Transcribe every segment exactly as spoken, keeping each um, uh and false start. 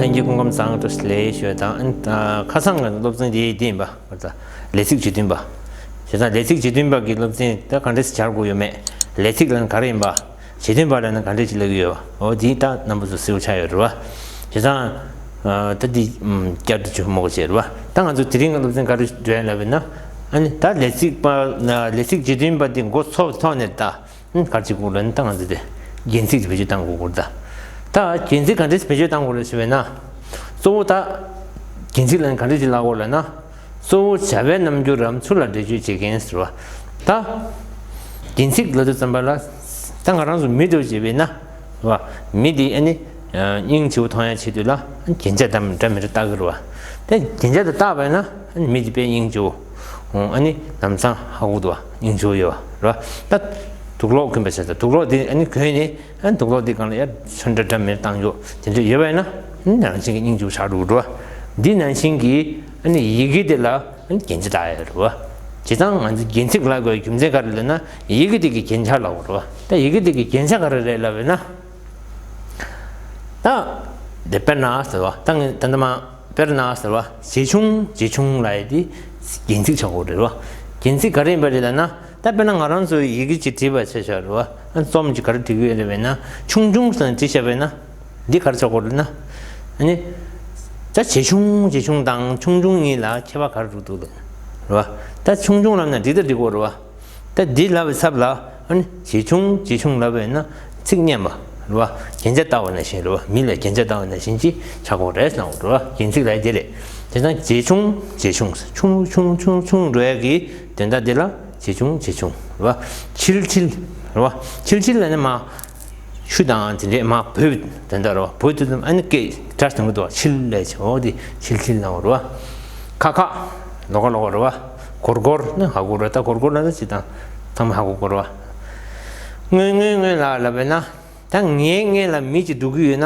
ལྷན་རྒྱས་སྐུ་ཁམས་བཟང་། བཀྲ་ཤིས་བདེ་ལེགས་ཞུ་དང་། ཨ་ནི་ད་ཁ་སང་གི་སློབ་ཚན་དེ་འདི་ཡིན་པ། ད་ལས་ཚིག་བྱེད་བདུན་པ། བྱས་ཙང་ལས་ཚིག་བྱེད་བདུན་པ་གི་སློབ་ཚན་ད་ག་འདྲས་སེ་སྦྱར་དགོས་ཡོད་མེད། ལས་ཚིག་ལབ་ན་ག་རེ་ཡིན་པ། བྱེད་བདུན་པ་ལབ་ན་ག་འདྲས་ཅིག་ལབ་ཀྱི་ཡོད་པ། འོ་འདི་ད་རྣམ་པ་ཚོ་གསལ་པོ་ཆགས་ཡོད་རེད་བ། བྱས་ཙང་ཨ་ད་འདི་ཨམ་བསྐྱར་དུ་ཅིག་སྨོས་པ་བྱས་རེད་བ། ད་ང་ཚོ་དེ་རིང་གི་སློབ་ཚན་ག་རེ་འགྲོ་ཡ་ལབ་ན། ཨ་ནི་ད་ལས་ཚིག་པ་ལས་ཚིག་བྱེད་བདུན་པ་འདི་འགོ་ཚུགས་ཐོག་ནས་ད། ཨ་ག་རེ་བྱེད་དགོས་རེད་ན། ད་ང་ཚོ་དེ་རྒྱན་ཚིག་དེ་བེད་སྤྱོད་གཏང་དགོས་ཀྱི་རེད་ད། ད་རྒྱན་ཚིག་ག་འདྲས་བེད་སྤྱོད་གཏང་དགོས་རེད་ཟེར་བས་ན། གཙོ་བོ་ད་རྒྱན་ཚིག་ལ་ག་འདྲས་ཅིག་ལབ་དགོས་རེད་ན། གཙོ་བོ་བྱ་བའི་རྣམ་འགྱུར་རམ་ཚུལ་ལ་འགྲེལ་བརྗོད་བྱེད་མཁན་ཟེར་བ། ད་རྒྱན་ཚིག་ལབ་དུས་ཙམ་པ་ལ། ད་ང་རང་ཚོ་མི་འདྲ་བོ་བྱས་པས་ན། བ། མི་དེ་ཨ་ནི་སྙིང་རྗེ་བོ་མཐོང་ཡ་ཆེད་དུ་ལ་རྒྱན་ཆ་འདྲ་མི་འདྲ་མི་འདྲ་བཏགས་ཀྱི་རེད་བ། དེ་རྒྱན་ཆ་དེ་བཏགས་པས་ན་ཨ་ནི་མི་དེ་དཔེ་སྙིང་རྗེ་བོ། ཨ་ནི་ལམ་སང་ཧ་གོ་འདུག་བ། སྙིང་རྗེ་བོ་ཡོད་བ་རེད་བ། ད་དུག་ལོག་གོན་པ་བྱས་ཙང་དུག་ལོག་དེ་ཨ་ནི་གོན་ནས། ཨ་ནི་དུག་ལོག་དེ་སྒང་ལ་ཡ་ཆུ་འདྲ་འདྲ་མི་འདྲ་བཏང་རྒྱུ་དེ་འདྲ་ཡོད་པས་ན། ཨ་ནི་རང་བཞིན་གྱི་སྙིང་རྗེ་བོ་ཆགས་འགྲོ་གི་རེད་བ། འདི་ནང་བཞིན་གྱི་ཨ་ནི་ཡི་གེ་དེ་ལ། ཨ་ནི་རྒྱན་ཆ་བཏགས་ཡོད་རེད་བ། བྱས་ཙང་ང་ཚོས་རྒྱན་ཚིག་ལབ་དགོས་རྒྱུ་མཚན་ག་རེ་ལབ་ན། ཡི་གེ་དེ་གི་རྒྱན་ཆ་ལབ་དགོས་རེད་བ། ད་ཡི་གེ་དེ་གི་རྒྱན་ཆ་ག་རེ་རེད་ལབ་ན། ད་དེ་དཔེར་ན་ཟེར་བ། ད་ངས་ད་ལྟ་མ་དཔེར་ན་ཟེར་བ། ཇེ་ཆུང་ཇེ་ཆུང་ལབ་ཡ་དེ་རྒྱན་ཚིག་ཆགས་དགོས་རེད་བ། རྒྱན་ཚིག་ག་རེ་ཡིན་པ་རེད་ལབ་ན། ད་དཔེར་ན་ང་རང་ཚོས་ཡི་གེ་ཅིག་བྲིས་པ་བྱས་བཞག་རེད་བ། ཨ་རྩོམ་ཅིག་ག་རེ་བྲིས་ཀྱི་ཡོད་རེད་བས་ན། ཆུང་ཆུང་ཟེར་ནས་བྲིས་བཞག་པས་ན། འདི་ག་རེ་ཆགས་དགོས་རེད་ན། ཨ་ནི། ད་ཇེ་ཆུང་ཇེ་ཆུང་དང་ཆུང་ཆུང་གཉིས་ལ་ཁྱད་པར་ག་རེ་འདུག་འདུག་ལབ་རེད་བ། ད་ཆུང་ཆུང་ལབ་ན་འགྲིག་ད་འགྲིག་གོ་རེད་བ། ད་འདི་ལབ་པའི་ཚབ་ལ་ཨ་ནི་ཇེ་ཆུང་ཇེ་ཆུང་ལབ་པས་ན་ཚིག་སྙན་པ་རེད་བ། རྒྱན་ཆ་བཏགས་པ་ནང་བཞིན་རེད་བ། མི་ལ་རྒྱན་ཆ་བཏགས་པ་ནང་བཞིན་ཅིག་ཆགས་གོ་རེད་གསུངས་རེད་བ། རྒྱན་ཚིག་ལབ་དེ་རེད། དེ་ཙང་ཇེ་ཆུང་ཇེ་ཆུང་ཆུང་ཆུང་ཆུང་ཆུང་འགྲོ་ཡ་གི་དོན་དག་འདི་ལ། ཇེ་ཆུང་ཇེ་ཆུང་རེད་བ། ཆིལ་ཆིལ་རེད་བ། ཆིལ་ཆིལ་ལབ་ན་མ། ཆུ་དང་དེ་འདྲས་མ་བུད་དེ་འདྲ་རེད་བ། བུད་དུས་ཙམ་ཨ་ནི་སྐད་སྒྲ་གཏོང་གི་འདུག་བ། ཆིལ་ལབ་བྱས། འོ་དེ་ཆིལ་ཆིལ་ལབ་རེད་བ། ཁ་ཁ། ལོགས་ཀ་ལོགས་ཀ་རེད་བ། གོར་གོར་ནི་ཧ་གོ་རེད། ད་གོར་གོར་ལབ་ན་ཅི་དང་ཚང་མ་ཧ་གོ་གོ་རེད་བ། ངོས་ངོས་ངོས་ལ་ལབ་པས་ན། ད་ངའི་སྔོན་ལ་མི་གཅིག་འགྲོ་གི་ཡོད་ན།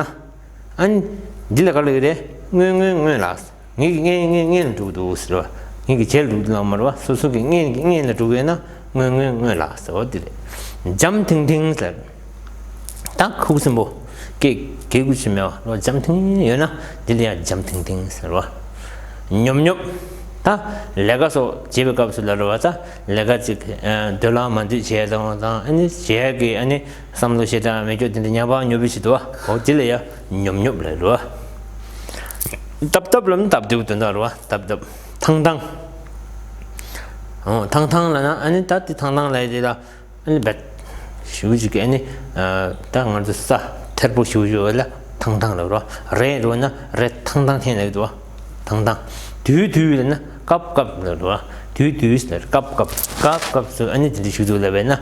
ཨ་ནི་འདི་ལ་ག་ལབ་ཀྱི་རེད། ངོས་ངོས་ངོས་ལ། ངེད་ཀྱི་སྔོན་སྔོན་སྔོན་ལ་འགྲོ་གི་འདུག་ཟེར་བ། ངེད་ཀྱི་རྗེས་ལ་འགྲོ་གི་འདུག་ལབ་མ་རེད་བ། སོ་སོ་གི་སྔོན་གྱི་སྔོན་ལ་འགྲོ་གི་ཡོད་ན་སྔོན་སྔོན་སྔོན་ལ་ཟེར་བ་འདི་རེད། འཇམ་ཐིང་ཐིང་ཟེར། ད་ཁུག་སིམ་པོ། སྐད་སྐད་ཁུག་ཅིག་མེད་པ་རེད་བ། འཇམ་ཐིང་ཐིང་ཡོད་ན་འདི་ལ་ཡང་འཇམ་ཐིང་ཐིང་ཟེར་བ། ཉོབ་ཉོབ། ད་ལས་ཀ་སོགས་བྱེད་པའི་སྐབས་སུ་ལ་རེད་བ། ད་ལས་ཀ་ཅིག་ཨ་འདོད་ལ་མ་འདོད་བྱས་དང་དང་ཨ་ནི་བྱས་ཀྱི་ཨ་ནི། བསམ་བློ་ཞེ་དྲག་མེད་ཀྱོག་དེ་འདྲ་ཉམས་པ་ཉོབ་པོ་ཞིག་འདུག་བ། འོ་དེ་ལ་ཡ་ཉོབ་ཉོབ་ལབ་རེད་བ། སྟབ་སྟབ་ལབ་ན་སྟབས་བདེ་པོ་དོན་དག་རེད་བ། སྟབ་སྟབ། ཐང་ཐང་། འོ་ཐང་ཐང་ལབ་ན་ཨ་ནི་ད་དེ་ཐང་ཐང་ལབ་ཡ་དེ་ལ་ཨ་ནི་བད་ཞུ་ཅིག་གི་ཨ་ནི་ད་ང་ཚོ་ས་ཐེར་པོ་ཞུ་ཞུ་བ་ལ་ཐང་ཐང་ལབ་རེད་བ། རེད་རེད་ན་རེད་ཐང་ཐང་འཐེན་ལབ་འདུག་བ། ཐང་ཐང་། དུས་དུས་ལབ་ན། སྐབས་སྐབས་ལ་རེད་བ། དུས་དུས་ཟེར་སྐབས་སྐབས་སྐབས་སྐབས་སུ་ཨ་ནི་དེ་འདྲ་ཞུ་འདུག་ལབ་པས་ན།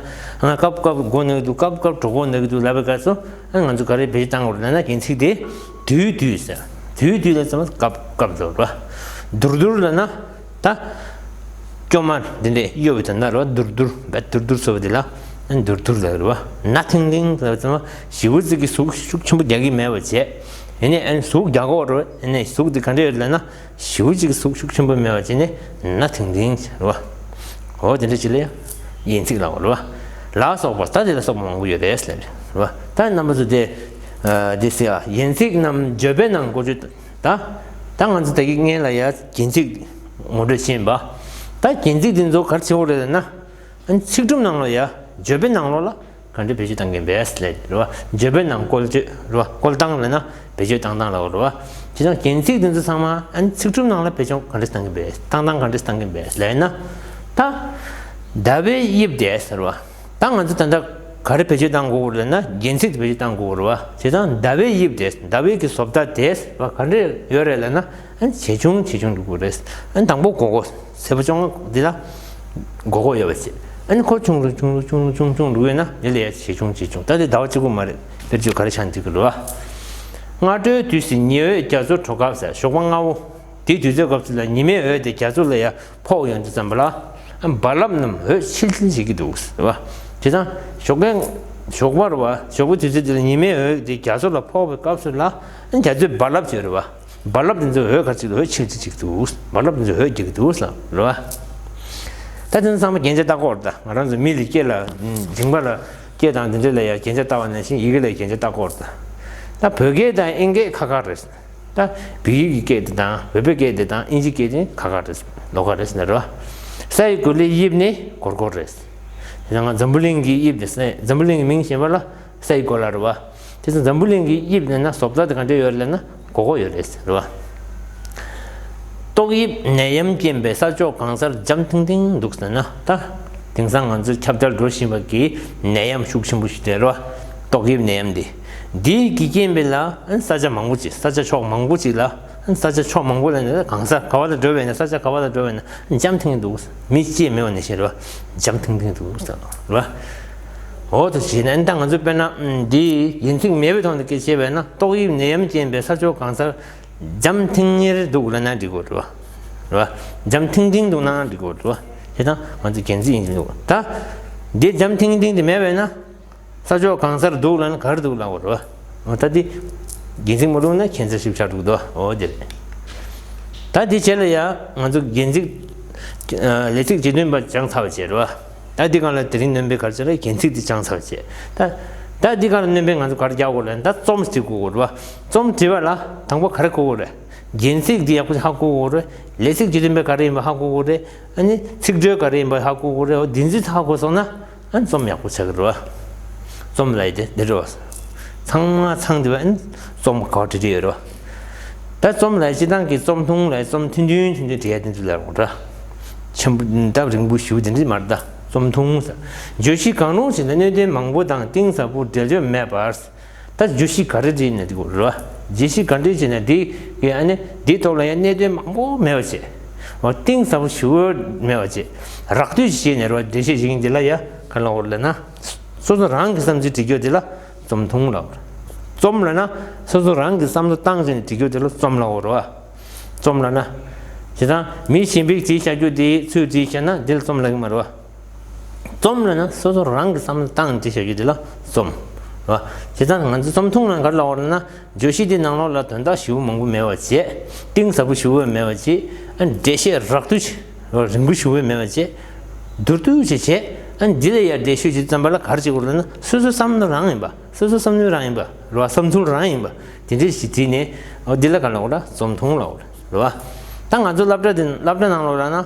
ང་སྐབས་སྐབས་མགོ་ན་གི་འདུག་སྐབས་སྐབས་གྲོད་ཁོག་ན་གི་འདུག་ལབ་པའི་སྐབས་སུ་ཨ་ང་ཚོ་ག་རེ་བེད་སྤྱོད་བཏང་དགོས་རེད་ལབ་ན། རྒྱན་ཚིག་དེ་དུས་དུས་ཟེར། དུས་དུས་ལ་ཙམ་སྐབས་སྐབས་ལ་རེད་བ། དུར་དུར་ལབ་ན་ད་སྐྱོ་མ་འདི་འདྲས་གཡོ་བའི་དོན་དག་རེད་བ། དུར་དུར་བད་དུར་དུར་ཟེར་བ་དེ་ལ་ཨ་ནི་དུར་དུར་ལབ་རེད་བ། ན་ཐིང་ཐིང་ལབ་ཙམ་ཞེ་པོ་ཅིག་གི་ཟུག་ཤུགས་ཆེན་པོ་རྒྱག་གི་མེད་པ་བྱས། ཡིན་ནའི་ཨ་ནི་ཟུག་རྒྱག་གི་ཡོད་རེད་བ། ཡིན་ནའི་ཟུག་དེ་ག་འདྲས་ཡོད་ལབ་ན། ཞེ་པོ་ཅིག་ཟུག་ཤུགས་ཆེན་པོ་མེད་པ་བྱས་ནས་ན་ཐིང་ཐིང་རེད་བ། འོ་དེ་འདྲ་ཅིག་ལ་ཡང་ཡིན་ཚིག་ལབ་པ་རེད་བ། ལ་སོགས་པ་ད་དེ་ལ་སོགས་པ་མང་པོ་ཡོད་རེད་ཟེར་རེད་བ། ད་རྣམ་པ་ཚོ་དེ་དེ་ཟེར་ཡ་ཡིན་ཚིག་རྣམས་བརྗོད་པའི་ནང་བཀོལ་སྤྱོད། ད་ད་ང་ཚོ་ད་གི་སྔན་ལ་ཡ་རྒྱན་ཚིག་ངོ་སྤྲོད་བྱས་ཡིན་པ། ད་རྒྱན་ཚིག་དེ་ཚོ་ག་རེ་བྱེད་དགོས་རེད་ཟེར་ན། ཚིག་གྲུབ་ནང་ལ་ཡ་བརྗོད་པའི་ནང་ལོགས་ལ། ག་འདྲ་བེད་སྤྱོད་བཏང་གིན་པས་ལབ་རེད་བ། བརྗོད་པའི་ནང་བཀོལ་སྤྱོད་རེད་བ། བཀོལ་སྟངས་ལབ་ན་བེད་སྤྱོད་བཏང་སྟངས་ལབ་རེད་བ། བྱས་ཙང་རྒྱན་ཚིག་དེ་ཚོ་ཚང་མ་ཨ་ནི་ཚིག་གྲུབ་ནང་ལ་བེད་སྤྱོད་ག་འདྲ་བཏང་གིན་པས། བཏང་སྟངས་ག་འདྲ་བཏང་གིན་པས་ལབ་ན། ད་ཟླ་བའི་དབྱིབས་དེ་ཟེར་བ། ད་ང་ཚོ་ད་ལྟ་ག་རེ་བེད་སྤྱོད་བཏང་དགོས་རེད་ན་རྒྱན་ཚིག་དེ་བེད་སྤྱོད་བཏང་དགོས་རེད་བ། བྱས་ཙང་ཟླ་བའི་དབྱིབས་དེ་ཟླ་བའི་གི་བཟོ་ལྟ་དེ་ཟེར་བ་ག་འདྲ་ཡོད་རེད་ལབ་ན། ཨ་ནི་ཇེ་ཆུང་ཇེ་ཆུང་འགྲོ་གི་རེད། ཨ་ནི་དང་པོ་སྒོར་སྒོར་ཚེ་བ་བཅོ་ལྔ་འདི་ལ་སྒོར་སྒོར་ཡོད་པ་བྱས། ཨ་ནི་ཁོ་ཆུང་རུ་ཆུང་རུ་ཆུང་རུ་ཆུང་ཆུང་འགྲོ་གི་ཡོད་ན་འདི་ལ་ཡ་ཇེ་ཆུང་ཇེ་ཆུང་། ད་དེ་ཟླ་བ་གཅིག་པོ་མ་རེད། དཔེར་བརྗོད་ག་རེ་ཆགས་འདུག་གི་རེད་བ། སྔ་དྲོའི་དུས་སུ་ཉི་འོད་རྒྱ་མཚོར་དྲོ་སྐབས་ཟེར། ཞོགས་པ་སྔ་པོ་དེའི་དུས་ཚོད་སྐབས་སུ་ལ་ཉི་མའི་འོད་དེ་རྒྱ་མཚོ་ལ་ཡ་ཕོག་ཡོང་དུས་ཙམ་པ་ལ། ཨ་རྦ་རླབས་རྣམས་འོད་ཆིལ་ཆིལ་བྱེད་ཀྱི་འདུག་ཟེར་བ། བྱས་ཙང་ཞོགས་ཀའི་ཞོགས་པ་རེད་བ། ཞོགས་པའི་དུས་ཚོད་དེ་ལ་ཉི་མའི་འོད་དེ་རྒྱ་མཚོ་ལ་ཕོག་པའི་སྐབས་སུ་ལ་ཨ་རྒྱ་མཚོའི་རྦ་རླབས་བྱེད་རེད་བ། རྦ་རླབས་དེ་ཚོ་འོད་ག་ཅིག་འོད་ཆིལ་ཆིལ་ཅིག་འདུག་རྦ་རླབས་དེ་ཚོ་འོད་རྒྱག་གི་འདུག་ལབ་རེད་བ། ད་དེ་ཚོ་ཚང་མ་རྒྱན་ཆ་བཏགས་ཀྱི་ཡོད་རེད། ད་ང་རང་ཚོ་མི་ལ་སྐད་ལ་མཇིང་པ་ལ་སྐད་དང་དེ་འདྲ་ལ་ཡ་རྒྱན་ཆ་བཏགས་པ་ནང་བཞིན་ཡི་གེ་ལ་རྒྱན་ཆ་བཏགས་ཀྱི་ཡོད་རེད། ད་བོད་སྐད་དང་དབྱིན་སྐད་ཁ་ཁ་རེད། ད་བོད་ཡིག་གི་སྐད་དེ་དང་བོད་པའི་སྐད་དེ་དང་ཨིན་ཇི་སྐད་དེ་ཁ་ཁ་རེད། ལོགས་ཀ་རེད་ཟེར་ན་རེད་བ། ས་ཡི་གོ་ལའི་དབྱིབས་ནི་སྒོར་སྒོར་རེད། དེ་ང་འཛམ་བུ་གླིང་གི་དབྱིབས་དེ་ས་འཛམ་བུ་གླིང་གི་མིང་གཞན་པ་ལ་ས་ཡི་གོ་ལ་རེད་བ། དེ་ཚོ་འཛམ་བུ་གླིང་གི་དབྱིབས་ལབ་ན་བཟོ་ལྟ་དེ་ག་འདྲ་ཡོད་རེད་ལབ་ན་སྒོར་སྒོར་ཡོད་རེད་ཟེར་བ། ཏོག་དབྱིབས་ནད་ཡམས་རྐྱེན་པས་ས་ཕྱོགས་གང་སར་འཇམ་ཐིང་ཐིང་འདུག་ཟེར་ན་ད། དེང་སང་ང་ཚོ་ཁྱབ་གདལ་འགྲོ་བཞིན་པ་གི་ནད་ཡམས་ཤུགས་ཆེན་པོ་ཞིག་དེ་རེད་བ། ཏོག་དབྱིབས་ནད་ཡམས་འདི། འདི་གི་རྐྱེན་པས་ལ་ཨ་ནི་ས་ཆ་མང་པོ་ཅིག་ས་ཆ་ཕྱོགས་མང་པོ་ཅིག་ལ་ཨ་ནི་ས་ཆ་ཕྱོགས་མང་པོ་ལ་ནི་གང་སར་ག་བ་ལ་འགྲོ་བས་ན་ས་ཆ་ག་བ་ལ་འགྲོ་བས་ན་འཇམ་ཐིང་ཐིང་འདུག་མི་སྐྱེ་མེད་པ་ནས་ཤེས་རེད་བ། འཇམ་ཐིང་ཐིང་འདུག་ཟེར་བ། འོ་དེ་བྱས་ན་ཨ་ནི་ད་ང་ཚོ་དཔེར་ན་འདི་ཡིན་ཚིག་མེད་པའི་ཐོག་ནས་སྐད་ཆ་བཤད་པས་ན་ཏོག་དབྱིབས་ནད་ཡམས་རྐྱེན་པས་ས་ཕྱོགས་གང་སར། འཇམ་ཐིང་ངེར་འདུག་ལབ་ན་འགྲིག་གོ་རེད་བ། རེད་བ། འཇམ་ཐིང་ཐིང་འདུག་ན་འགྲིག་གོ་རེད་བ། དེ་དང་ང་ཚོ་རྒྱན་ཚིག་ཡིན་གྱི་འདུག་ད། འདི་འཇམ་ཐིང་ཐིང་དེ་མེད་པས་ན། ས་ཕྱོགས་གང་སར་འདུག་ལབ་ན་ག་རེ་འདུག་ལབ་གོ་རེད་བ། འོ་ད་འདི། རྒྱན་ཚིག་མ་བླུགས་ན་ཁྱད་མཚར་ཞིག་ཆགས་འདུག་དོ། འོ་དེ་རེད། ད་འདི་བྱས་ལ་ཡ་ང་ཚོ་རྒྱན་ཚིག་ལས་ཚིག་བྱེད་བདུན་པ་སྦྱངས་ཚར་བ་བྱས་རེད་བ། ད་འདི་སྒང་ལ་དེ་རིང་ནོན་པའི་གར་བྱས་ལ་རྒྱན་ཚིག་འདི་སྦྱངས་ཚར་བ་བྱས། ད། ད་འདི་སྒང་ལ་ནོན་པའི་ང་ཚོ་གར་རྒྱག་དགོས་ལ་ད་རྩོམ་ཞིག་དགོས་གོ་རེད་བ། རྩོམ་བྲིས་པ་ལ་དང་པོ་ག་རེ་དགོས་གོ་རེད། རྒྱན་ཚིག་འདི་ཡག་པོ་ཧ་གོ་དགོས་རེད། ལས་ཚིག་བྱེད་བདུན་པའི་ག་རེ་ཡིན་པ་ཧ་གོ་དགོས་རེད། ཨ་ནི་ཚིག་འགྲོས་ག་རེ་ཡིན་པ་ཧ་གོ་དགོས་རེད། འོ་འདི་ཚོ་ཧ་གོ་སོང་ན། ཨ་ནི་རྩོམ་ཡག་པོ་ཆགས་ཀྱི་རེད་བ། རྩོམ་ལབ་ཡས་དེ་འདི་རེད་བ། ཚང་མ་ཚང་འདི་བ་ཨ་ནི་རྩོམ་ག་བ་བྲིས་བྲིས་ཡོད་རེད་བ། ད་རྩོམ་ལབ་ཡས་སྤྱི་བཏང་གི་རྩོམ་ཐུང་ལབ་ཡས་རྩོམ་ཐུང་ཐུང་ཐུང་ཐུང་བྲིས་ཡས་དེ་འདི་ལ་རེད་བ། ཆེན་པོ་སྟབས་རིང་པོ་ཞེ་པོ་དེ་འདྲ་མ་རེད་ད། རྩོམ་ཐུང་ཟེར། བརྗོད་གཞི་གང་རུང་ཞིག་ལ་གནད་དོན་མང་པོ་དང་གཏིང་ཟབ་པོ་འབྲེལ་བརྗོད་མེད་པར། ད་བརྗོད་གཞི་ག་རེ་བྲིས་ནས་འདི་གོ་རེད་བ། བརྗོད་གཞི་ག་འདྲ་བྱས་ནས་འདི་གི་ཨ་ནི་འདིའི་ཐོག་ལ་ཡང་གནད་དོན་མང་པོ་མེད་པ་བྱས། འོ་གཏིང་ཟབ་པོ་ཞེ་པོ་མེད་པ་བྱས། རགས་བསྡུས་ཤིག་བྱས་ནས་རེད་བ། འགྲེལ་བཤད་བྱེད་མཁན་འདི་ལ་ཡ་ག་ལབ་དགོས་རེད་ལབ་ན། སོ་སོ་རང་གི་བསམ་ཚུལ་བྲིས་རྒྱུ་འདི་ལ་རྩོམ་ཐུང་ལབ་དགོས་རེད། རྩོམ་ལབ་ན་སོ་སོ་རང་གི་བསམ་བློ་བཏང་བྱས་ནས་བྲིས་རྒྱུ་འདི་ལ་རྩོམ་ལབ་དགོས་རེད་བ། རྩོམ་ལབ་ན། བྱས་ཙང་མི་གཞན་པས་བྲིས་བཞག་རྒྱུ་དེ་ཚུར་བྲིས་བཞག་ན་འདི་ལ་རྩོམ་ལབ་ཀྱི་མ་རེད་བ། རྩོམ་ལབ་ན་སོ་སོ་རང་གི་བསམ་བློ་བཏང་བྲིས་བཞག་རྒྱུ་དེ་ལ་རྩོམ། རེད་བ། བྱས་ཙང་ང་ཚོ་རྩོམ་ཐུང་ལབ་ག་རེ་ལབ་དགོས་རེད་ན། བརྗོད་གཞི་དེ་ནང་ལོགས་ལ་དོན་དག་ཞེ་པོ་མང་པོ་མེད་པ་བྱས། གཏིང་ཟབ་པོ་ཞེ་པོ་མེད་པ་བྱས། ཨ་འགྲེལ་བཤད་རགས་བསྡུས་ཤིག་རིང་པོ་ཞེ་པོ་མེད་པ་བྱས། མདོར་བསྡུས་ཤིག་བྱས། ཨ་འདི་ལ་ཡར་འགྲེལ་བཤད་བྱེད་ཙམ་པ་ལ་ག་རེ་བྱེད་དགོས་རེད་ན་སོ་སོའི་བསམ་བློ་རང་ཡིན་པ། སོ་སོའི་བསམ་ཚུལ་རང་ཡིན་པ། རེད་བ། བསམ་ཚུལ་རང་ཡིན་པ། དེ་འདྲ་ཞིག་བྲིས་ནས། འོ་འདི་ལ་ག་ལབ་དགོས་རེད། རྩོམ་ཐུང་ལབ་དགོས་རེད། རེད་བ། ད་ང་ཚོ་སློབ་གྲྭ་དེ་སློབ་གྲྭ་ནང་ལོགས་ལ་ན།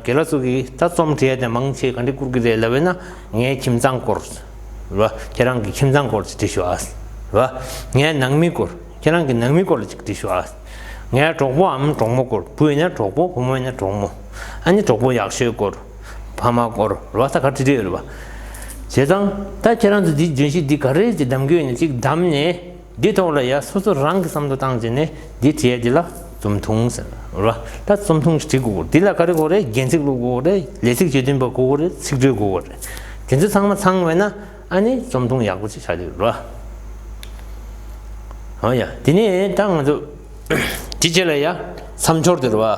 རྒན་ལགས་ཚོ་གིས་ད་རྩོམ་བྲིས་ཡ་དེ་མང་ཆེ་ག་འདྲ་བསྐུར་གི་རེད་ལབ་པས་ན། ངའི་ཁྱིམ་ཚང་སྐོར། རེད་བ། ཁྱེད་རང་གི་ཁྱིམ་ཚང་སྐོར་ཅིག་བྲིས་ཤོག་ཨ། རེད་བ། ངའི་ནང་མི་སྐོར། ཁྱེད་རང་གི་ནང་མི་སྐོར་ལ་ཅིག་བྲིས་ཤོག་ཨ། ངའི་གྲོགས་པོའམ་གྲོགས་མོ་སྐོར། བུ་ཡིན་ན་གྲོགས་པོ། བུ་མོ་ཡིན་ན་གྲོགས་མོ། ཨ་ནི་གྲོགས་པོ་ཡག་ཤོས་སྐོར། ཕ་མ་སྐོར། རེད་བ། ད་ག་བྲིས་བྲིས་ཡོད་རེད་བ། བྱས་ཙང་ད་ཁྱེད་རང་ཚོ་འདི་བརྗོད་གཞི་འདི་ག་རེ་ཅིག་གདམ་གྱི་ཡོད་ན་ཅིག་གདམ་ནས། འདི་ཐོག་ལ་ཡ་སོ་སོ་རང་གི་བསམ་བློ་བཏང་བྱས་ནས་འདི་བྲིས་ཡ་འདི་ལ་རྩོམ་ཐུང་ཟེར། རེད་བ། ད་རྩོམ་ཐུང་ཞིག་བྲིས་དགོས་ཀྱི་རེད། འདི་ལ་ག་རེ་དགོས་རེད། རྒྱན་ཚིག་བླུགས་དགོས་རེད། ལས་ཚིག་བྱེད་བདུན་པ་དགོས་ཀྱི་རེད། ཚིག་འགྲོས་དགོས་ཀྱི་རེད། དེ་ཚོ་ཚང་མ་ཚང་བས་ན་ཨ་ནི་རྩོམ་ཐུང་ཡག་པོ་ཅིག་ཆགས་ཀྱི་རེད་བ། ཨོ་ཡ། དེ་ནས་ད་ང་ཚོ་དེ་རྗེས་ལ་ཡ་མཚམས་སྦྱོར་དེ་རེད་བ།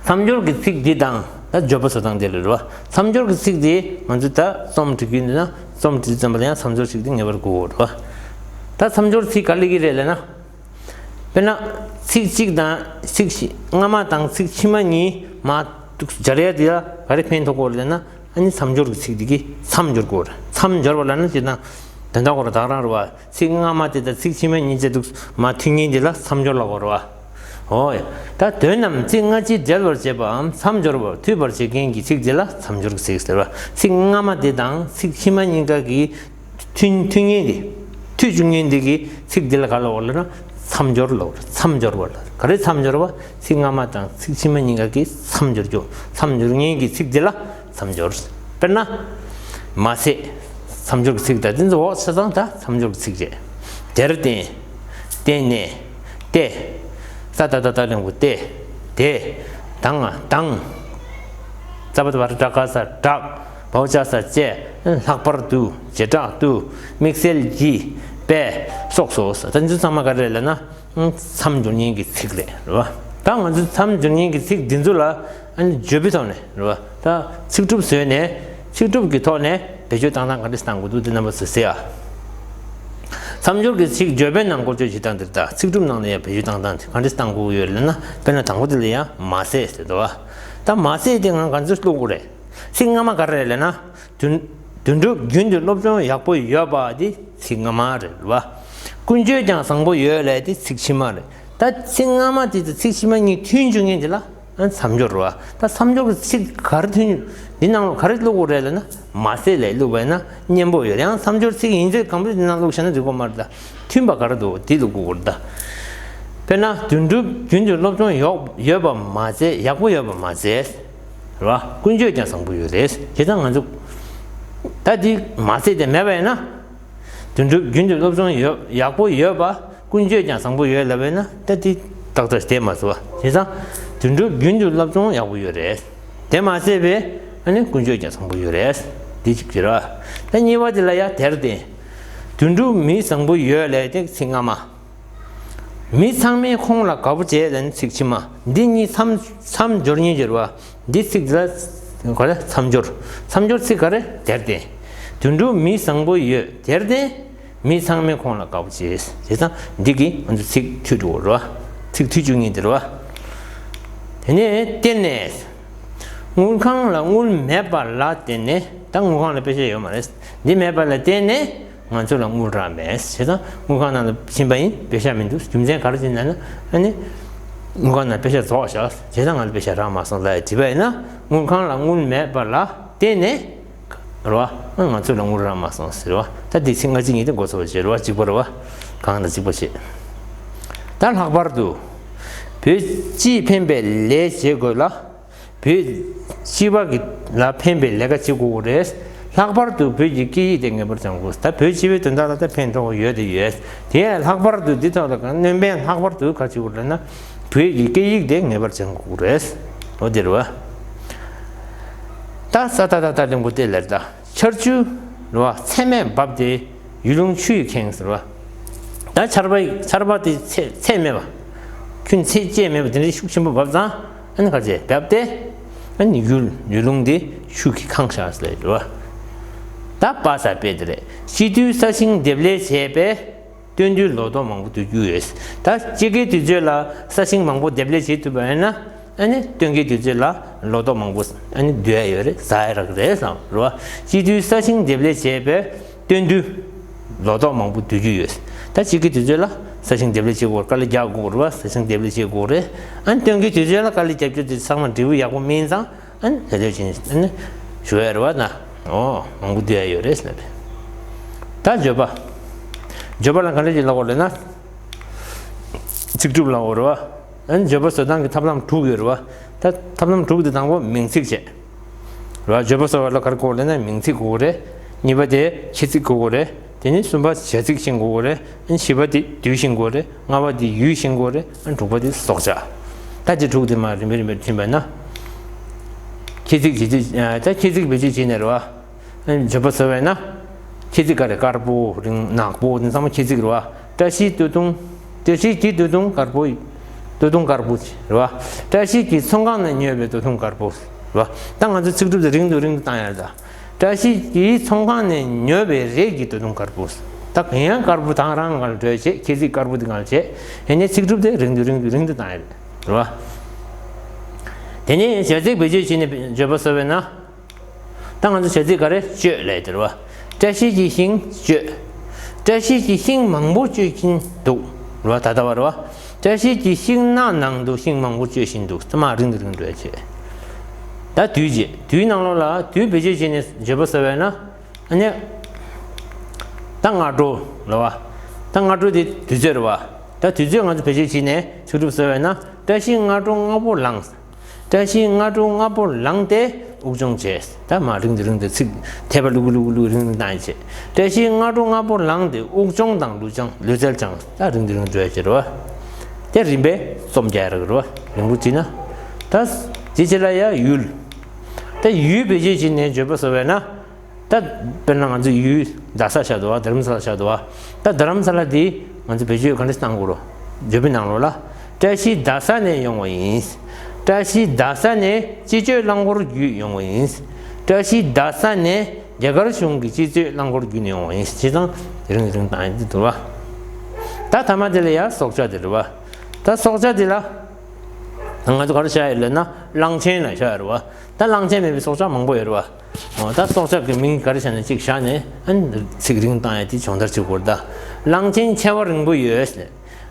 མཚམས་སྦྱོར་གྱི་ཚིག་འདི་དང་ད་བརྗོད་པ་བཟོ་སྟངས་དེ་ལ་རེད་བ། མཚམས་སྦྱོར་གྱི་ཚིག་དེ་ང་ཚོས་ད་རྩོམ་འབྲི་གི་ཡིན་ན་རྩོམ་འབྲི་ཙམ་པ་ལ་ཡང་མཚམས་སྦྱོར་ཚིག་དེ་ངེས་པར་དགོས་རེད་བ། ད་མཚམས་སྦྱོར་ཚིག་ག་ལ་གི་རེད་ལབ་ན། དཔེར་ན་ཚིག་གཅིག་དང་ཚིག་བཞི་སྔ་མ་དང་ཚིག་ཕྱི་མ་གཉིས་མ་འདུག་སྦྱར་ཡ་དེ་ལ་ག་རེ་ཕན་ཐོགས་དགོས་རེད་ལབ་ན། ཨ་ནི་མཚམས་སྦྱོར་གྱི་ཚིག་དེ་གི་མཚམས་སྦྱོར་དགོས་རེད། མཚམས་སྦྱོར་བ་ལབ་ན་ཅི་དང་དོན་དག་གོ་ར་དག་རང་རེད་བ། ཚིག་སྔ་མ་དེ་དང་ཚིག་ཕྱི་མ་གཉིས་ཆ་འདུག་མ་མཐུན་ངེས་འདི་ལ་མཚམས་སྦྱོར་ལབ་དགོས་རེད་བ། ཨོ་ཡ། ད་དོན་རྣམས་ཚིག་སྔ་ཕྱི་འབྲེལ་བར་བྱེད་པའམ་མཚམས་སྦྱོར་བར་མཐུད་པར་བྱེད་མཁན་གྱི་ཚིག་འདི་ལ་མཚམས་སྦྱོར་གྱི་ཚིག་ཟེར་བ། ཚིག་སྔ་མ་དེ་དང་ཚིག་ཕྱི་མ་གཉིས་ཀ་གི་མཐུན་མཐུན་ངེས་འདི། མཐུད་བཅུག་མཁན་འདི་གི་ཚིག་འདི་ལ་ག་ལབ་དགོས་ལབ་ན་མཚམས་སྦྱོར་ལབ་དགོས་རེད། མཚམས་སྦྱོར་བ་ལ་ག་རེ་མཚམས་སྦྱོར་བ། ཚིག་སྔ་མ་དང་ཚིག་ཕྱི་མ་གཉིས་ཀ་གི་མཚམས་སྦྱོར་རྒྱུ། མཚམས་སྦྱོར་མཁན་གྱི་ཚིག་འདི་ལ་མཚམས་སྦྱོར། དཔེར་ན། མ་ཟད། མཚམས་སྦྱོར་གྱི་ཚིག་དང་དེ་ཚོ་འོག་ཆ་ཚང་ད་མཚམས་སྦྱོར་གྱི་ཚིག་རེད། དེར་བརྟེན། བརྟེན་ནས། ཏེ། ས་ད་བཏགས་སྟ་ལ་ལེགས་པོ་སྟེ། དེ། དང་ང་དང་། ཙ་བ་ད་བ་ར་ཏྲ་ག་ས་དྲག་བའོ་ཅ་ས་བཅས། ལྷག་པར་དུ། བྱེ་བྲག་ཏུ། དམིགས་བསལ་གྱིས། པས། སོགས་སོ། ད་འདི་ཚང་མ་ག་རེ་རེད་ལབ་ན། མཚམས་སྦྱོར་མཁན་གྱི་ཚིག་རེད། རེད་བ། ད་ང་ཚོས་མཚམས་སྦྱོར་མཁན་གྱི་ཚིག་འདི་ཚོ་ལ་ཨ་ནི་བརྗོད་པའི་ཐོག་ནས། རེད་བ། ད་ཚིག་གྲུབ་བཟོས་ནས་ཚིག་གྲུབ་ཀྱི་ཐོག་ནས་བེད་སྤྱོད་བཏང་སྟངས་ག་འདྲ་བཏང་དགོས་འདུག་དེ་རྣམ་པ་ཚོས་གཟིགས་ཨ། མཚམས་སྦྱོར་གྱི་ཚིག་བརྗོད་པའི་ནང་བཀོལ་སྤྱོད་བྱེད་སྟངས་འདི་ལྟ་ཚིག་གྲུབ་ནང་ལ་ཡང་བེད་སྤྱོད་བཏང་སྟངས་དེ་ག་འདྲ་བཏང་དགོས་ཡོད་ལབ་ན། དཔེར་ན་དང་པོ་དེ་ལ་ཡང་མ་ཟད་ཟེར་འདུག་བ། ད་མ་ཟད་དེ་ང་ག་ཚོད་བླུག་དགོས་རེད། ཚིག་སྔ་མ་ག་རེ་རེད་ལབ་ན། དོན་དོན་གྲུབ་རྒྱུན་དུ་སློབ་སྦྱོང་ཡག་པོ་ཡོད་པ་དེ་ཚིག་སྔ་མ་རེད་བ། ཀུན་སྤྱོད་ཀྱང་བཟང་པོ་ཡོད་ལབ་དེ་ཚིག་ཕྱི་མ་རེད། ད་ཚིག་སྔ་མ་དེ་དང་ཚིག་ཕྱི་མ་གཉིས་མཐུན་བཅུག་མཁན་དེ་ལ་ཨ་མཚམས་སྦྱོར་རེད་བ། ད་མཚམས་སྦྱོར་གྱི་ཚིག་ག་རེ་མཐུན། འདི་ནང་ལ་ག་རེ་བླུག་དགོས་རེད་ལབ་ན། མ་ཟད་ལས་བླུགས་པ་ཡིན་ན་སྙན་པོ་ཡོད་རེད། ཡང་མཚམས་སྦྱོར་ཚིག་ཡིན་ཚད་གང་པོ་འདི་ནང་བླུགས་བཞག་ན་འགྲིག་གི་མ་རེད། ད་མཐུན་པ་ག་རེ་འདུག་འདི་བླུག་དགོས་རེད་ད། དཔེར་ན་དོན་གྲུབ་རྒྱུན་དུ་སློབ་སྦྱོང་ཡོག་ཡོད་པ་མ་ཟད་ཡག་པོ་ཡོད་པ་མ་ཟད། རེད་བ། ཀུན་སྤྱོད་ཀྱང་བཟང་པོ་ཡོད་རེད། བྱས་ཙང་ང་ཚོ་ད་འདི་མ་ཟད་དེ་མེད་པ་ཡིན་ན། དོན་གྲུབ་རྒྱུན་དུ་སློབ་སྦྱོང་ཡོད་ཡག་པོ་ཡོད་པ། ཀུན་སྤྱོད་ཀྱང་བཟང་པོ་ཡོད་ལབ་པས་ན་ད་དེ་ཏག་ཏག་བསྡད་མ་སོང་བ། བྱས་ཙང་དོན་གྲུབ་རྒྱུན་དུ་སློབ་སྦྱོང་ཡག་པོ་ཡོད་རེད། དེ་མ་ཟད་པའི་ཨ་ནི་ཀུན་སྤྱོད་ཀྱང་བཟང་པོ་ཡོད་རེད། འདི་གཅིག་བྱེད་ར། ད་གཉིས་པ་དེ་ལ་ཡ་དེར་བརྟེན། དོན་གྲུབ་མི་བཟང་པོ་ཡོད་ལབ་དེ་ཚིག་སྔ་མ། མི་ཚང་མས་ཁོང་ལ་དགའ་པོ་བྱེད་ལབ་ནི་ཚིག་ཕྱི་མ། འདི་གཉིས་མཚམས་མཚམས་སྦྱོར་གཉིས་སྦྱོར་བ། འདི་ཚིག་ལ་ག་རེ་མཚམས་སྦྱོར། མཚམས་སྦྱོར་ཚིག་ག་རེ་དེར་བརྟེན། དོན་གྲུབ་མི་བཟང་པོ་ཡོད་དེར་བརྟེན། མི་ཚང་མས་ཁོང་ལ་དགའ་པོ་བྱེད། བྱས་ཙང་འདི་གིས་ང་ཚོ་ཚིག་མཐུད་འགྲོ་རོ། ཚིག་མཐུད་བཅུག་མཁན་དེ་རེད་བ། དེ་ནས་བརྟེན་ནས། དངུལ་ཁང་ལ་དངུལ་མེད་པ་ལ་བརྟེན་ནས། ད་དངུལ་ཁང་ལ་པེ་ཤ་ཡོད་མ་རེད། འདི་མེད་པ་ལ་བརྟེན་ནས་ང་ཚོ་ལ་དངུལ་རག་མེད། བྱས་ཙང་དངུལ་ཁང་ནང་ལ་ཕྱིན་པ་ཡིན། པེ་ཤ་མི་འདུག་རྒྱུ་མཚན་ག་རེ་ཡིན་ན་ན། ཨ་ནི་དངུལ་ཁང་ནང་པེ་ཤ་རྫོགས་བཞག་བྱས་ཙང་ང་ལ་པེ་ཤ་རག་མ་སོང་ལབ་དྲིས་པ་ཡིན་ན། དངུལ་ཁང་ལ་དངུལ་མེད་པ་ལ་བརྟེན་ནས། རེད་བ། ང་ཚོ་ལ་དངུལ་རག་མ་སོང་ཟེར་བ། ད་འདི་ཚིག་སྔ་ཕྱི་གཉིས་དེ་འགོ་ཚུགས་པ་བྱེད་རེད་བ། གཅིག་པ་རེད་བ། གང་ལ་གཅིག་པ་བྱེད། ད་ལྷག་པར་དུ། བོད་སྤྱིས་ཕན་པའི་ལས་བྱེད་དགོས་ལ། བོད་སྤྱི་པ་གི་ལ་ཕན་པའི་ལས་ཀ་བྱེད་དགོས་རེད། ལྷག་པར་དུ་བོད་ཀྱི་སྐད་ཡིག་དེ་ངེས་པར་སྦྱང་དགོས། ད་བོད་སྤྱི་པའི་དོན་དག་ལ་ད་ཕན་ཐོགས་ཡོད་དེ་ཡོད། དེ་ཡང་ལྷག་པར་དུ་འདི་ཐོག་ལ་གང་སྣོན་པའི་ལྷག་པར་དུ་ག་བྱེད་དགོས་རེད་ན། བོད་ཀྱི་སྐད་ཡིག་དེ་ངེས་པར་སྦྱང་དགོས་རེད། འོ་དེ་རེད་བ། ད་ས་ད་ད་ད་ལིང་པོ་ཏེ་ལེར་ད། ཆར་ཆུ་རེད་བ། ཚད་མེད་འབབ་སྟེ་ཡུལ་ལུང་ཆུ་ཡིས་ཁེངས་ཟེར་བ། ད་ཆར་པ་ཆར་པ་དེ་ཚད་ཚད་མེད་པ། ཁྱོན་ཚད་བཅད་མེད་པ་དེ་འདྲའི་ཤུགས་ཆེན་པོ་འབབ་ཙང་། ཨ་ནི་ག་ཚད་འབབ་སྟེ། ཨ་ནི་ཡུལ་ཡུལ་ལུང་དེ་ཆུ་གིས་ཁེངས་བཞག་ཟེར་རེད་བ། ད་པ་ས་པེ་དེ་རེད། སྤྱི་འཐུས་ས་ཞིང་འདེབས་ལས་བྱས་པས། སྟོན་དུས་ལོ་ཏོག་མང་པོ་བསྡུ་རྒྱུ་ཡོད། ད་དཔྱིད་ཀའི་དུས་ཚོད་ལ་ས་ཞིང་མང་པོ་འདེབས་ལས་བྱེད་ཐུབ་པ་ཡིན་ན། ཨ་ནི་སྟོན་ཀའི་དུས་ཚོད་ལ་ལོ་ཏོག་མང་པོ་ཨ་ནི་བསྡུ་ཡ་ཡོད་རེད། ཟ་ཡ་རག་རེད་བསམ་རེད་བ། སྤྱི་འཐུས་ས་ཞིང་འདེབས་ལས་བྱས་པས་སྟོན་དུས་ལོ་ཏོག་མང་པོ་བསྡུ་རྒྱུ་ཡོད། ད་དཔྱིད་ཀའི་དུས་ཚོད་ལ་ས་ཞིང་འདེབས་ལས་བྱེད་དགོས། དཀའ་ལས་རྒྱག་དགོས་རེད་བ། ས་ཞིང་འདེབས་ལས་བྱེད་དགོས་རེད། ཨ་ནི་སྟོན་ཀའི་དུས་ཚོད་ལ་དཀའ་ལས་རྒྱབ་རྒྱུ་དེ་ཚང་མ་འབྲས་བུ་ཡག་པོ་སྨིན་ཙང་། ཨ་ནི་ལྷོད་ལྷོད་བྱས་ནས་ཨ་ནི་ཞུ་ཡ་རེད་བ་ན། ཨོ་མང་པོ་བསྡུ་ཡ་ཡོད་རེད་ཟེར་ནས། ད་བརྗོད་པ། བརྗོད་པ་ལ་ག་འདྲ་ཞིག་ལབ་དགོས་རེད་ན། ཚིག་གྲུབ་ལབ་དགོས་རེད་བ། ཨ་ནི་བརྗོད་པ་བཟོ་སྟངས་ཀྱི་ཐབས་ལམ་དྲུག་ཡོད་རེད་བ། ད་ཐབས་ལམ་དྲུག་དེ་དང་པོ་མིང་ཚིག་བྱས། རེད་བ། བརྗོད་པ་བཟོ་བ་ལ་ག་རེ་དགོས་རེད་ན་མིང་ཚིག་དགོས་རེད། གཉིས་པ་དེ་ཁྱད་ཚིག་དགོས་རེད། དེ་ནས་གསུམ་པ་བྱ་ཚིག་ཤེས་དགོས་རེད། ཨ་ནི་བཞི་པ་དེ་དུས་ཤེས་དགོས་རེད། ལྔ་པ་དེ་ཡུལ་ཤེས་དགོས་རེད། ཨ་ནི་དྲུག་པ་དེ་སྲོག་ཆགས། ད་དེ་དྲུག་དེ་མར་རིམ་པས་རིམ་པས་མཐུན་པ་ན། ཁྱད་ཚིག་བེད་སྤྱོད། ད་ཁྱད་ཚིག་བེད་སྤྱོད་བྱས་ནས་རེད་བ། ཨ་ནི་བརྗོད་པ་བཟོ་བས་ན། ཁྱད་ཚིག་ག་རེ། དཀར་པོ། རིང་། ནག་པོ། དེ་ཚང་མ་ཁྱད་ཚིག་རེད་བ། བཀྲ་ཤིས་སྟོད་ཐུང་། བཀྲ་ཤིས་ཀྱི་སྟོད་ཐུང་དཀར་པོ། སྟོད་ཐུང་དཀར་པོ་རེད་བ། བཀྲ་ཤིས་ཀྱི་ཚོང་ཁང་ནས་ཉོས་པའི་སྟོད་ཐུང་དཀར་པོ་རེད་བ། ད་ང་ཚོ་ཚིག་གྲུབ་དེ་རིང་དུ་རིང་དུ་བཏང་ཡ་རེད་ད། བཀྲ་ཤིས་ཀྱི་ཚོང་ཁང་ནས་ཉོས་པའི་རས་ཀྱི་སྟོད་ཐུང་དཀར་པོ། ད་གང་ཡང་དཀར་པོ་དང་རང་གང་ལ་འགྲོ་ཡ་བྱེད། ཁྱད་ཚིག་དཀར་པོ་དེ་གང་ལ་བྱེད། ཡིན་ནའི་ཚིག་གྲུབ་དེ་རིང་དུ་རིང་དུ་རིང་དུ་བཏང་ཡ་རེད་བ། དེ་ནས་བྱ་ཚིག་བེད་སྤྱོད་བྱས་ནས་བརྗོད་པ་བཟོ་བས་ན། ད་ང་ཚོ་བྱ་ཚིག་ག་རེ། གཅོད་ལབ་དེ་རེད་བ། བཀྲ་ཤིས་ཀྱི་ཤིང་གཅོད། བཀྲ་ཤིས་ཀྱི་ཤིང་མང་པོ་གཅོད་ཀྱིན་འདུག་རེད་བ། ད་ལྟ་བ་རེད་བ། བཀྲ་ཤིས་ཀྱི་ཤིང་ནགས་ནང་དུ་ཤིང་མང་པོ་གཅོད་བཞིན་འདུག་ད་མར་རིང་དུ་རིང་དུ་འགྲོ་ཡ་བྱེད། ད་དུས་བྱེད། དུས་ནང་ལོགས་ལ་དུས་བེད་སྤྱོད་བྱས་ནས་བརྗོད་པ་བཟོ་བས་ན། ཨ་ནི། ད་སྔ་དྲོ་རེད་བ། ད་སྔ་དྲོ་དེ་དུས་ཚོད་རེད་བ། ད་དུས་ཚོད་ང་ཚོ་བེད་སྤྱོད་བྱས་ནས་ཚིག་གྲུབ་བཟོ་བས་ན། བཀྲ་ཤིས་སྔ་དྲོ་སྔ་པོ་ལངས། བཀྲ་ཤིས་སྔ་དྲོ་སྔ་པོ་ལངས་ཏེ་དབུགས་སྦྱོང་བྱས། ད་མར་རིང་དུ་རིང་དུ་ཚིག་འཐད་པ་ལུ་གུ་ལུ་གུ་ལུ་གུ་རིང་རིང་བཏང་ཡ་བྱས། བཀྲ་ཤིས་སྔ་དྲོ་སྔ་པོ་ལངས་ཏེ་དབུགས་སྦྱོང་དང་ལུས་སྦྱོང་ལུས་རྩལ་སྦྱངས། ད་རིང་དུ་རིང་དུ་འགྲོ་ཡ་བྱེད་རེད་བ། དེ་རིམ་པས་རྩོམ་རྒྱག་ཡ་རེད་བ། རིང་པོ་བྱས་ན། ད་དེ་རྗེས་ལ་ཡ་ཡུལ། ད་ཡུལ་བེད་སྤྱོད་བྱས་ནས་བརྗོད་པ་བཟོ་བས་ན། ད་དཔེར་ན་ང་ཚོ་ཡུལ་རྡ་ས་བཞག་འདུག་བ། རྡ་རམ་ས་ལ་བཞག་འདུག་བ། ད་རྡ་རམ་ས་ལ་འདི་ང་ཚོ་བེད་སྤྱོད་ག་འདྲ་བཏང་དགོས་རེད། བརྗོད་པའི་ནང་ལོགས་ལ། བཀྲ་ཤིས་རྡ་ས་ནས་ཡོང་བ་ཡིན། བཀྲ་ཤིས་རྡ་ས་ནས་སྤྱི་སྤྱོད་རླངས་འཁོར་བརྒྱུད་ཡོང་བ་ཡིན། བཀྲ་ཤིས་རྡ་ས་ནས་རྒྱ་གར་གཞུང་གི་སྤྱི་སྤྱོད་རླངས་འཁོར་བརྒྱུད་ནས་ཡོང་བ་ཡིན། བྱས་ཙང་རིང་རིང་བཏང་ཡ་འདི་འདུག་བ། ད་ཐ་མ་དེ་ལ་ཡ་སྲོག་ཆགས་དེ་རེད་བ། ད་སྲོག་ཆགས་དེ་ལ་ང་ཚོ་ག་རེ་བཞག་ཡོད་ལབ་ན་གླང་ཆེན་ལ་བཞག་ཡོད་རེད་བ། ད་གླང་ཆེན་མེད་པའི་སྲོག་ཆགས་མང་པོ་ཡོད་རེད་བ། འོ་ད་སྲོག་ཆགས་ཀྱི་མིང་ག་རེ་བྱས་ནས་གཅིག་བཞག་ནས་ཨ་ནི་ཚིག་རིང་བཏང་ཡ་དེ་སྦྱོང་བརྡར་བྱེད་དགོས་རེད་ད། གླང་ཆེན་མཆེ་བ་རིང་པོ་ཡོད་ཟེར།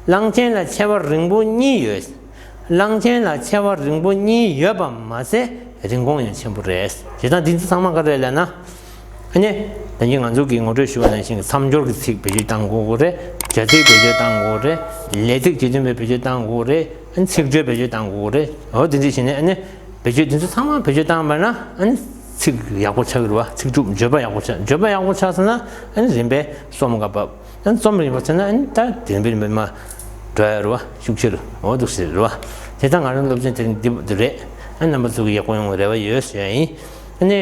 གླང་ཆེན་ལ་མཆེ་བ་རིང་པོ་གཉིས་ཡོད། གླང་ཆེན་ལ་མཆེ་བ་རིང་པོ་གཉིས་ཡོད་པ་མ་ཟད་རིན་གོང་ཡང་ཆེན་པོ་རེད། བྱས་ཙང་འདི་ཚོ་ཚང་མ་ག་རེ་ལབ་ན། ཨ་ནི། ད་གིན་ང་ཚོ་གིས་ངོ་སྤྲོད་ཞུ་བ་ནང་བཞིན་མཚམས་སྦྱོར་གྱི་ཚིག་བེད་སྤྱོད་བཏང་དགོས་ཀྱི་རེད། བྱ་ཚིག་བེད་སྤྱོད་བཏང་དགོས་ཀྱི་རེད། ལས་ཚིག་བྱེད་དོན་པའི་བེད་སྤྱོད་བཏང་དགོས་ཀྱི་རེད། ཨ་ནི་ཚིག་བརྗོད་བེད་སྤྱོད་བཏང་དགོས་ཀྱི་རེད། འོ་དེ་འདྲ་བྱས་ནས་ཨ་ནི་བེད་སྤྱོད་དེ་ཚོ་ཚང་མ་བེད་སྤྱོད་བཏང་བ་ན་ཨ་ནི་ཚིག་ཡག་པོ་ཆགས་ཀྱི་རེད་བ། ཚིག་གྲུབ་བརྗོད་པ་ཡག་པོ་ཆགས། བརྗོད་པ་ཡག་པོ་ཆགས་སོང་ན་ཨ་ནི་རིམ་པས་རྩོམ་ག་བབས། ཨ་ནི་རྩོམ་རིམ་པ་ཆགས་ན་ཨ་ནི་ད་རིམ་པས་རིམ་པས་མར་འགྲོ་ཡ་རེད་བ། ཤུགས་ཆེ་རུ་འོ་འདུག་ཟེར་རེད་བ། དེ་ད་ང་རང་སློབ་ཚན་དེ་རིང་འདི་འདི་རེད། ཨ་ནི་རྣམ་པ་ཚོ་གི་ཡག་པོ་ཡོང་བའི་རེ་བ་ཡོད་ཟེར་ཡ་ཡིན། ཨ་ནི།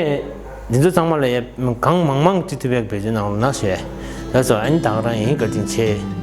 འདི་ཚོ་ཚང་མ་ལ་ཡ་གང་མང་མང་ཅིག་ཐུབ་པའི་བེད་སྤྱོད་གནང་རོགས་གནང་ཞེས། ལགས་སོ། ཨ་ནི་ད་ག་རང་ཡིན། བཀའ་དྲིན་ཆེ།